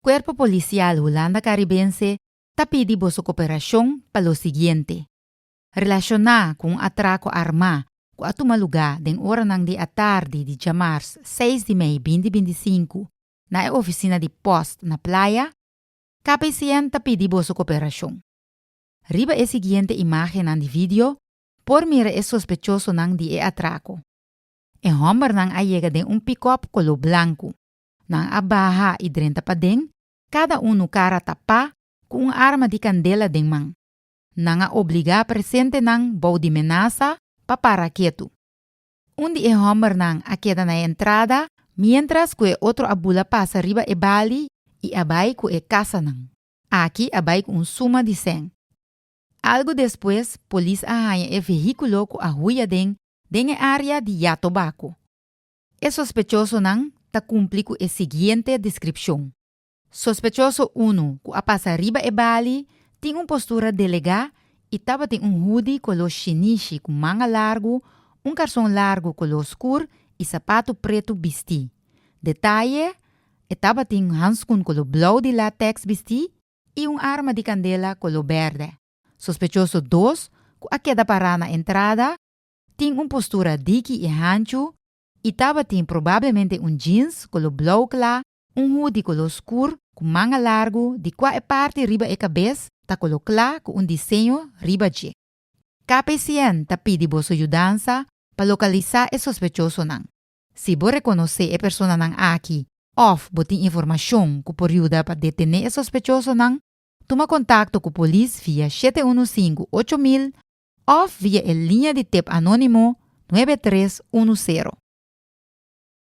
Kuerpo Polisial Hulanda Karibense ta pidi boso koperashon pa lo siguiente. Relashoná ku un atrako armá ku a tuma lugá den oranan di atardi di djamars seis di mei binti 25 na e ofisina di pòst na Playa, KPCN ta pidi boso koperashon. Riba e siguiente imágennan di video por mira e sospechosonan di e atrako. E hòmbernan a yega den un pikòp koló blanku. Nan a baha i drenta paden, kada unu kara tapá ku un arma di kandela den man. Nan a obligá presentenan bou di menasa pa para ketu. Un di e hòmbernan a keda na e entrada miéntras ku e otro a bula pasa riba e bali i a bai ku e kasanan. Aki a bai ku un suma di sèn. Algu despues polis a haña e vehíkulo ku a hui aden den e área di Yatobako. E sospechosonan ta kumpli ku e siguiente deskripshon. Sospechoso unu ku a pasa riba e bali tin un postura delegá i tabatin un hoodie koló shinishi ku manga largu, un karson largu koló skur i sapatu pretu bistí. Detaye, E tabatin hanskun koló blou di latèks bistí i un arma di kandela koló bèrdè. Sospechoso dos, ku a keda pará na entrada, tin un postura diki i hanchu i tabatin probablemente un jeans koló blou kla, un hoodie koló skur ku manga largu di kua e parti riba e kabes ta koló kla ku un diseño riba dje. KPCN ta pidi boso yudansa pa lokalisá e sospechosonan. Si bo rekonosé e personanan aki òf bo tin informashon ku por yuda pa detené e sospechosonan, tuma kontakto ku polis via 715 8000 òf via e liña di tep anónimo 9310.